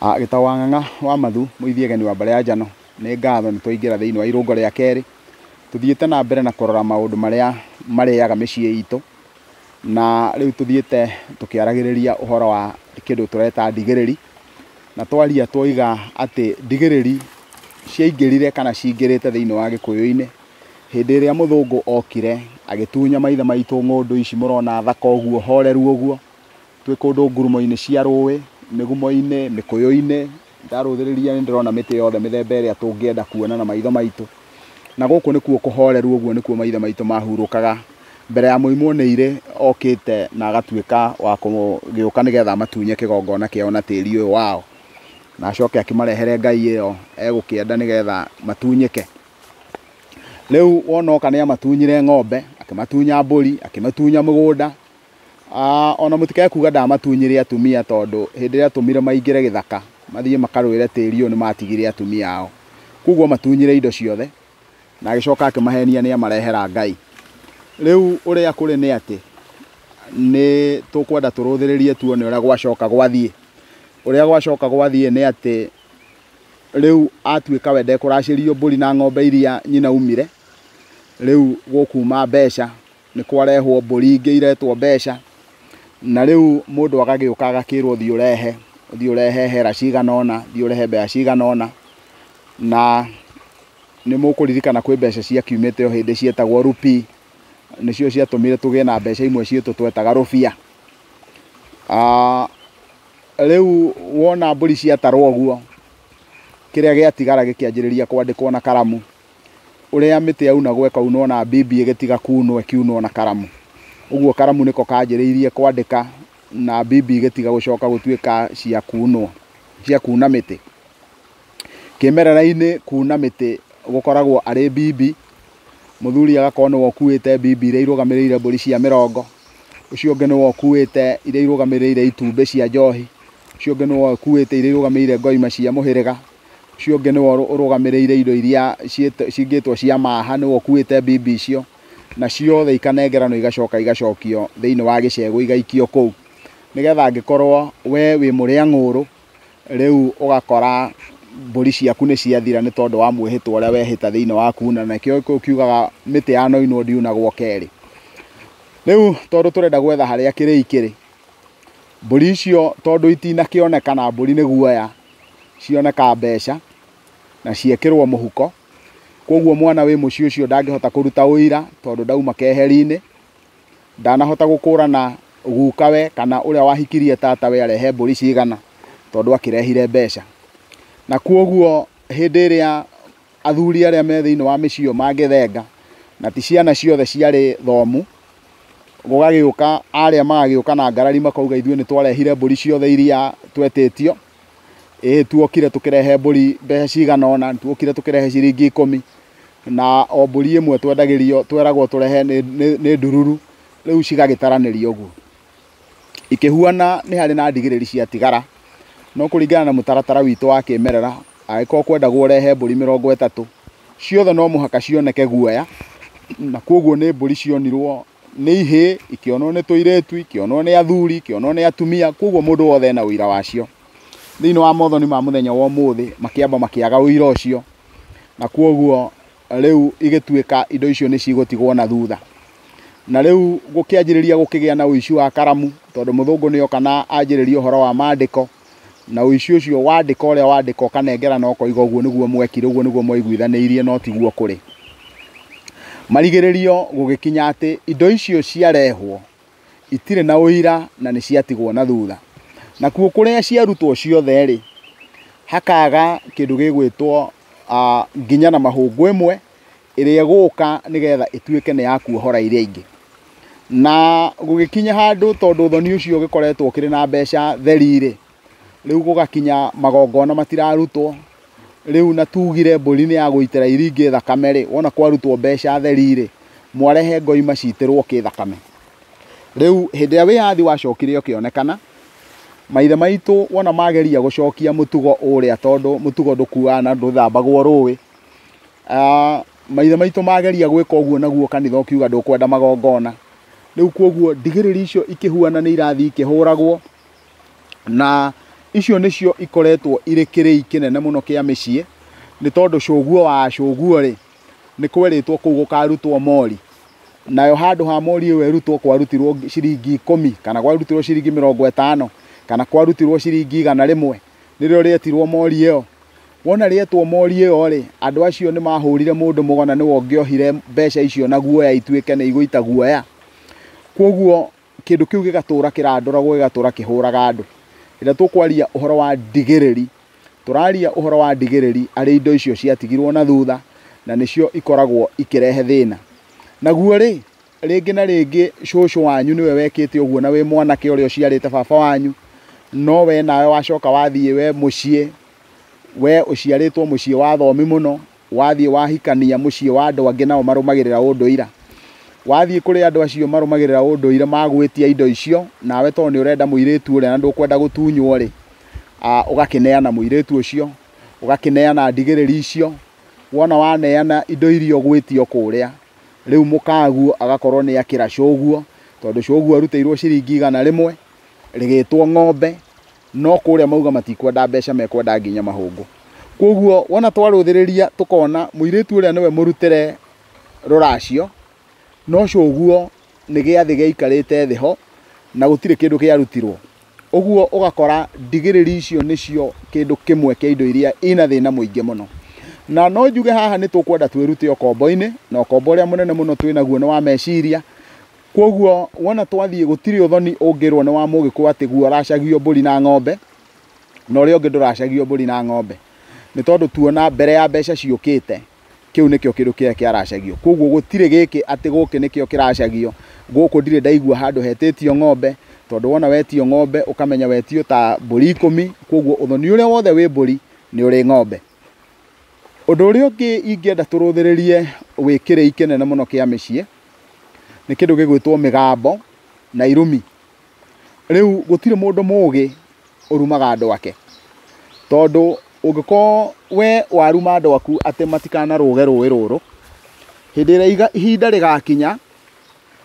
Gĩtau wa Ng'ang'a wa Mathu mũithiegeni wa mbarĩ ya Njano nĩ ngatho nĩ twaingĩra thĩinĩ wa irũngo rĩa kerĩ tũthiĩte na mbere na kũrora maũndũ marĩa marĩaga mĩciĩ itũ na rĩu tũthiĩte tũkĩaragĩrĩria ũhoro wa kĩndũ tũreta ndigĩrĩri na twaria twoiga atĩ ndigĩrĩri ciaingĩrire kana cingĩrĩte thĩinĩ wa gĩkũyũ-inĩ hĩndĩ ĩrĩa mũthũngũ okire agĩtunya maithe maitũ ng'ũndũ ici mũrona thaka ũguo horeru ũguo twĩ kũndũ ngurumo-inĩ cia rũĩ mĩgumo-inĩ mĩkũyũ-inĩ ndarũthĩrĩria nĩ ndĩrona mĩtĩ yothe mĩthemba ĩrĩa tũngĩenda kuona na maitho maitũ na gũkũ nĩkuo kũhoreru ũguo nĩkuo maithe maitũ mahurũkaga mbere ya mũimwo nĩ irĩ okĩte na agatuĩka wa gũgĩũka nĩgetha amatunye kĩgongona kĩao na tĩri ũyũ wao na acoke akĩmarehere ngai ĩyo egũkĩenda nĩgetha matunyĩke. Rĩu wona oka nĩ amatunyire ng'ombe akĩmatunya mbũri akĩmatunya mũgũnda ona mũtikae kuga ndamatunyire atumia tondũ hĩndĩ ĩrĩa atũmire maingĩre gĩthaka mathiĩ makarũĩre tĩri ũyũ nĩ matigire atumia ao koguo matunyire indo ciothe na agĩcoka akĩmahenia nĩ amarehera ngai. Rĩu ũrĩa kũrĩ nĩ atĩ nĩ tũkwenda tũrũthĩrĩrie tuone ũrĩa gwacoka gwathiĩ. Ũrĩa gwacoka gwathiĩ nĩ atĩ rĩu atuĩka we ndekũracĩrio mbũri na ng'ombe iria nyina umire rĩu gũkuma mbeca nĩ kwarehwo mbũri ingĩ iretwo mbeca na rĩu mũndũ agagĩũka agakĩrwo thiĩ ũrehe hera cigana ũna thiĩ ũrehe mbeca cigana ũna na nĩ mũkũririkana kwĩ mbeca ciakiumĩte o hĩndĩ cietagwo rupee nĩcio ciatũmire tũgĩe na mbeca imwe citũ twetaga rũbia. Rĩu wona mbũri ciatarwo ũguo kĩrĩa gĩatigara gĩkĩanjĩrĩria kwandĩkwo na karamu ũrĩa mĩtĩ yaunagwo ĩkaunwo na mbimbi ĩgĩtiga kunwo ĩkiunwo na karamu ũguo karamu nĩko kanjĩrĩirie kwandĩka na mbimbi igĩtiga gũcoka gũtuĩka cia kunwo cia kuna mĩtĩ. Kĩmerera-inĩ kuna mĩtĩ gũkoragwo arĩ mbimbi mũthuri agakorwo nĩwe ũkuĩte mbimbi iria irũgamĩrĩire mbũri cia mĩrongo ũcio ũngĩ nĩwe ũkuĩte iria irũgamĩrĩire itumbĩ cia njohi ũcio ũngĩ nĩwe ũkuĩte iria irũgamĩrĩire ngoima cia mũhĩrĩga ũcio ũngĩ nĩwe ũrũgamĩrĩire indo iria cingĩtwo cia maha nĩwe ũkuĩte mbimbi icio na ciothe ikanengeranwo igacoka igacokio thĩinĩ wa gĩcegũ igaikio kũu nĩgetha angĩkorwo we wĩ mũrĩa ng'ũrũ rĩu ũgakora mbũri ciaku nĩ ciathira nĩ tondũ wa mwĩhĩtwa ũrĩa wehĩta thĩinĩ wa kuna na nĩkĩo gĩkũyũ kiugaga mĩtĩ ya noinwo ndiunagwo kerĩ. Rĩu tondũ tũrenda gwetha harĩa kĩrĩi kĩrĩ mbũri icio tondũ itinakĩoneka na mbũri nĩ guoya cioneka mbeca na ciekĩrwo mũhuko koguo mwana wĩ mũciĩ ũcio ndangĩhota kũruta ũira tondũ ndauma keheri-inĩ ndanahota gũkũrana gukawe kana ũrĩa wahikirie tatawe arehe mbũri cigana tondũ akĩrehire mbeca na koguo hĩndĩ ĩrĩa athuri arĩa me thĩinĩ wa mĩciĩ ĩyo mangĩthenga na ti ciana ciothe ciarĩ thomu gũgagĩũka arĩa magagĩũka na ngarari makauga ithuĩ nĩ twarehire mbũri ciothe iria twetĩtio ĩĩ tuokire tũkĩrehe mbũri mbeca cigana ũna tuokire tũkĩrehe ciringi ikũmi na o mbũri ĩmwe twendagĩrio tweragwo tũrehe nĩ ndururu rĩu cigagĩtaranĩrio ũguo ikĩhuana nĩ harĩ na ndigĩrĩri ciatigara no kũringana na mũtaratara witũ wa kĩmerera angĩkorwo kwendagwo ũrehe mbũri 30 ciothe no mũhaka cioneke guoya na koguo nĩ mbũri cionirwo nĩ ihĩĩ ikĩonwo nĩ tũirĩtu ikĩonwo nĩ athuri ikĩonwo nĩ atumia koguo mũndũ wothe ena ũira wacio. Thĩinĩ wa mothoni ma mũthenya wa ũmũthĩ makĩamba makĩaga ũira ũcio na koguo rĩu igĩtuĩka indo icio nĩ cigũtigwo na thutha na rĩu gũkĩanjĩrĩria gũkĩgĩa na ũici wa karamu tondũ mũthũngũ nĩoka na anjĩrĩria ũhoro wa mandĩko na ũici ũcio wandĩka ũrĩa wandĩka ũkanengerana ũkoiga ũguo nĩguo mwekire ũguo nĩguo mwaiguithanĩirie no tiguo kũrĩ. Marigĩrĩrio gũgĩkinya atĩ indo icio ciarehwo itirĩ na ũira na nĩ ciatigwo na thutha nakuo kũrĩa ciarutwo ciothe rĩ hakaga kĩndũ gĩgwĩtwo nginya na mahũngũ ĩmwe ĩrĩa ĩgũka nĩgetha ĩtuĩke nĩ ya kuohora iria ingĩ na gũgĩkinya handũ tondũ ũthoni ũcio ũgĩkoretwo ũkĩrĩ na mbeca theri rĩ rĩu gũgakinya magongona matirarutwo rĩu na tugire mbũri nĩ ya gũitĩra iringĩ thakame rĩ wona kwarutwo mbeca theri rĩ mwarehe ngoima citĩrwo kĩ thakame. Rĩu hĩndĩ ĩrĩa wĩyathi wacokire ũkĩonekana maithe maitũ wona mageria gũcokia mũtugo ũrĩa tondũ mũtugo ndũkuaga na ndũthambagwo rũĩ maithe maitũ mageria gwĩka ũguo naguo kanitha ũkiuga ndũkwenda magongona rĩu koguo ndigĩrĩri icio ikĩhuana nĩ irathiĩ ikĩhũragwo na Icio nĩcio ikoretwo irĩ kĩrĩi kĩnene mũno kĩa mĩciĩ, nĩ tondũ cũguo wa cũguo rĩ, nĩ kwerĩtwo kũu gũkarutwo mori. Nayo handũ ha mori ĩyo ĩrutwo kwarutirwo ciringi 10 kana kwarutirwo ciringi 50 kana kwarutirwo ciringi 100, nĩrĩo rĩetirwo mori ĩyo. Wona rĩetwo mori ĩyo rĩ, andũ acio nĩ mahũrire mũndũ mũgana nĩwe ũngĩohire mbeca icio na guoya ituĩke nĩ igũita guoya. Koguo kĩndũ kĩu gĩgatũra kĩrandũragwo, gĩgatũra kĩhũraga andũ. Rĩrĩa tũkwaria ũhoro wa ndigĩrĩri, tũraria ũhoro wa ndigĩrĩri arĩ indo icio ciatigirwo na thutha, na nĩcio ikoragwo ikĩrehe thĩna. Naguo rĩ, rĩngĩ na rĩngĩ cũcũ wanyu nĩwe wekĩte ũguo na wĩ mwanake ũrĩa ũciarĩte baba wanyu, no we nawe wacoka wathiĩ we mũciĩ, we ũciarĩtwo mũciĩ wa thomi mũno, wathiĩ wahikania mũciĩ wa andũ angĩ nao marũmagĩrĩra ũndũira. Wathiĩ kũrĩ andũ acio marũmagĩrĩra ũndũire magwĩtia indo icio, nawe tondũ nĩ ũrenda mũirĩtu ũrĩa na ndũkwenda gũtunywo rĩ, ũgakĩneana mũirĩtu ũcio, ũgakĩneana ndigĩrĩri icio. Wona waneana indo iria ũgwĩtio kũrĩa, rĩu mũkaguo agakorwo nĩ akĩra cũguo, tondũ cũguo arutĩirwo ciringi 100 rĩgĩtwo ng'ombe, no kũrĩa mauga matikwenda mbeca, mekwenda nginya mahũngũ. Koguo wona twarũthĩrĩria tũkona mũirĩtu ũrĩa nĩwe mũrutĩre rũracio, no cũguo nĩ gĩathĩ gĩaikarĩte thĩ ho na gũtirĩ kĩndũ kĩarutirwo. Ũguo ũgakora ndigĩrĩri icio nĩcio kĩndũ kĩmwe kĩa indo iria ina thĩna mũingĩ mũno. Na no njuge haha nĩ tũkwenda twĩrute ũkombo-inĩ, na ũkombo ũrĩa mũnene mũno twĩnaguo nĩ wa meciria. Koguo wona twathiĩ gũtirĩ ũthoni ũngĩrwo nĩ wa mũgĩkũyũ atĩ guo ũracagio mbũri na ng'ombe, na ũrĩa ũngĩ ndũracagio mbũri na ng'ombe. Nĩ tondũ tuona mbere ya mbeca ciũkĩte, kĩu nĩkĩo kĩndũ kĩrĩa kĩaracagio. Koguo gũtirĩ gĩkĩ atĩ gũkĩ nĩkĩo kĩracagio, gũkũ ndirĩ ndaigua handũ hetĩtio ng'ombe, tondũ wona wetio ng'ombe ũkamenya wetio ta mbũri 10, koguo ũthoni ũrĩa wothe wĩ mbũri nĩ ũrĩ ng'ombe. Ũndũ ũrĩa ũngĩ ingĩenda tũrũthĩrĩrie wĩ kĩrĩi kĩnene mũno kĩa mĩciĩ, nĩ kĩndũ gĩgwĩtwo mĩgambo na irumi. Rĩu gũtirĩ mũndũ mũgĩ ũrumaga andũ ake, tondũ ũngĩkorwo we waruma andũ aku atĩ matikanarũge rũĩ rũrũ, hĩndĩ ĩrĩa ihinda rĩgakinya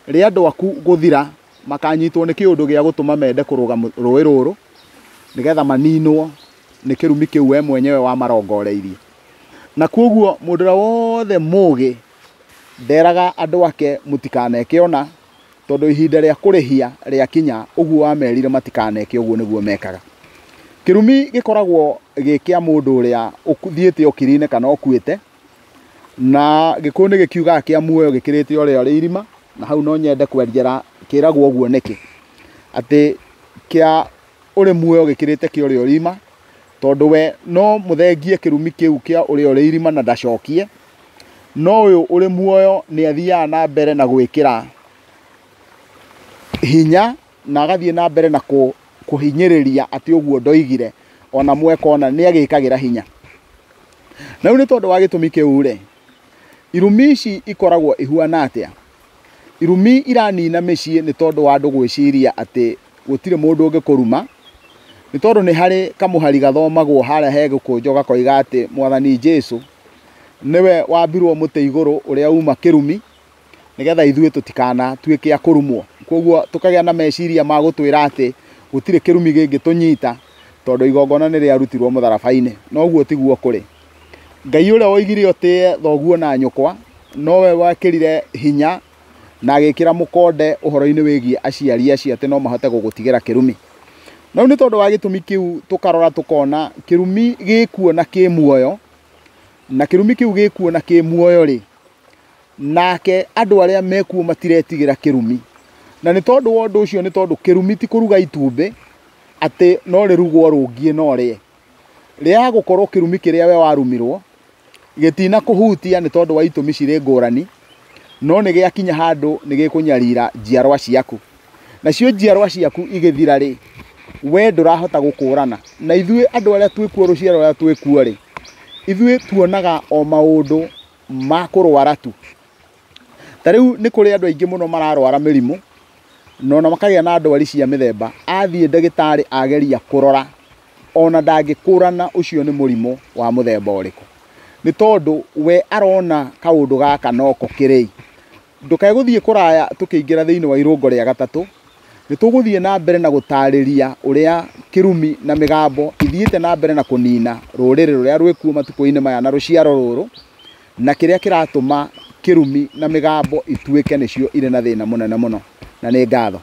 rĩa andũ aku gũthira, makanyitwo nĩ kĩũndũ gĩa gũtũma mende kũrũga rũĩ rũrũ nĩgetha maninwo nĩ kĩrumi kĩu we mwenyewe wamarongoreirie. Na koguo mũndũ ũrĩa wothe mũgĩ nderaga andũ ake mũtikaneke ona, tondũ ihinda rĩa kũrĩhia rĩakinya ũguo wamerire matikaneke ũguo nĩguo mekaga. Kĩrumi gĩkoragwo gĩ kĩa mũndũ ũrĩa ũthiĩte ũkiri-inĩ kana ũkuĩte, na gĩkũyũ nĩ gĩkiugaga kĩa muoyo gĩkĩrĩte ũrĩa ũrĩ irima, na hau no nyende kwenjera kĩragwo ũguo nĩkĩ, atĩ kĩa ũrĩ muoyo gĩkĩrĩte kĩa ũrĩa ũrĩ irima, tondũ we no mũthengie kĩrumi kĩu kĩa ũrĩa ũrĩ irima na ndacokie, no ũyũ ũrĩ muoyo nĩ athiaga na mbere na gwĩkĩra hinya na agathiĩ na mbere na kũhinyĩrĩria atĩ ũguo ndoigire ona mweka ona nĩ agĩkagĩra hinya. Na rĩu nĩ tondũ wa gĩtũmi kĩu rĩ, irumi ici ikoragwo ihuana atĩa? Irumi iranina mĩciĩ nĩ tondũ wa andũ gwĩciria atĩ gũtirĩ mũndũ ũngĩkũruma, nĩ tondũ nĩ harĩ kamũhari gathomagwo harĩa he gĩkũnjo gakoiga atĩ Mwathani Jesũ nĩwe wambirwo mũtĩ igũrũ ũrĩa uma kĩrumi, nĩgetha ithuĩ tũtikanatuĩke a kũrumwo. Koguo tũkagĩa na meciria ma gũtwĩra atĩ gũtirĩ kĩrumi gĩngĩtũnyita tondũ igongona nĩ rĩarutirwo mũtharaba-inĩ. No ũguo tiguo kũrĩ. Ngai ũrĩa woigire ũtĩe thoguo na nyũkwa, nowe wekĩrire hinya na agĩkĩra mũkonde ũhoro-inĩ wĩgiĩ aciari acio atĩ no mahote gũgũtigĩra kĩrumi. Na rĩu nĩ tondũ wa gĩtũmi kĩu tũkarora tũkona kĩrumi gĩkuo na kĩ muoyo, na kĩrumi kĩu gĩkuo na kĩ muoyo rĩ, nake andũ arĩa mekuo matiretigĩra kĩrumi. Na nĩ tondũ wa ũndũ ũcio, nĩ tondũ kĩrumi ti kũruga itumbĩ atĩ no rĩrugwo rũngiĩ no rĩe. Rĩaga gũkorwo kĩrumi kĩrĩa we warumirwo gĩtina kũhutia nĩ tondũ wa itũmi cirĩ ngũrani, no nĩ gĩakinya handũ nĩ gĩkũnyarira njiarwa ciaku. Nacio njiarwa ciaku igĩthira rĩ, we ndũrahota gũkũrana. Na ithuĩ andũ arĩa twĩkuo, rũciaro rũrĩa twĩkuo rĩ, ithuĩ tuonaga o maũndũ ma kũrwara tu. Ta rĩu nĩ kũrĩ andũ aingĩ mũno mararwara mĩrimũ, na ona makagĩa na ndwari cia mĩthemba. Athiĩ ndagĩtarĩ ageria kũrora, ona ndangĩkũrana ũcio nĩ mũrimũ wa mũthemba ũrĩkũ, nĩ tondũ we arona kaũndũ gaka noko kĩrĩi. Ndũkae gũthiĩ kũraya tũkĩingĩra thĩinĩ wa irũngo rĩa gatatũ, Nĩ tũgũthiĩ na mbere na gũtarĩria ũrĩa kĩrumi na mĩgambo ithiĩte na mbere na kũnina rũrĩrĩ rũrĩa rwĩkuo matukũ-inĩ maya na rũciaro rũrũ, na kĩrĩa kĩratũma kĩrumi na mĩgambo ituĩke nĩcio irĩ na thĩna mũnene mũno. Na nĩ ngatho.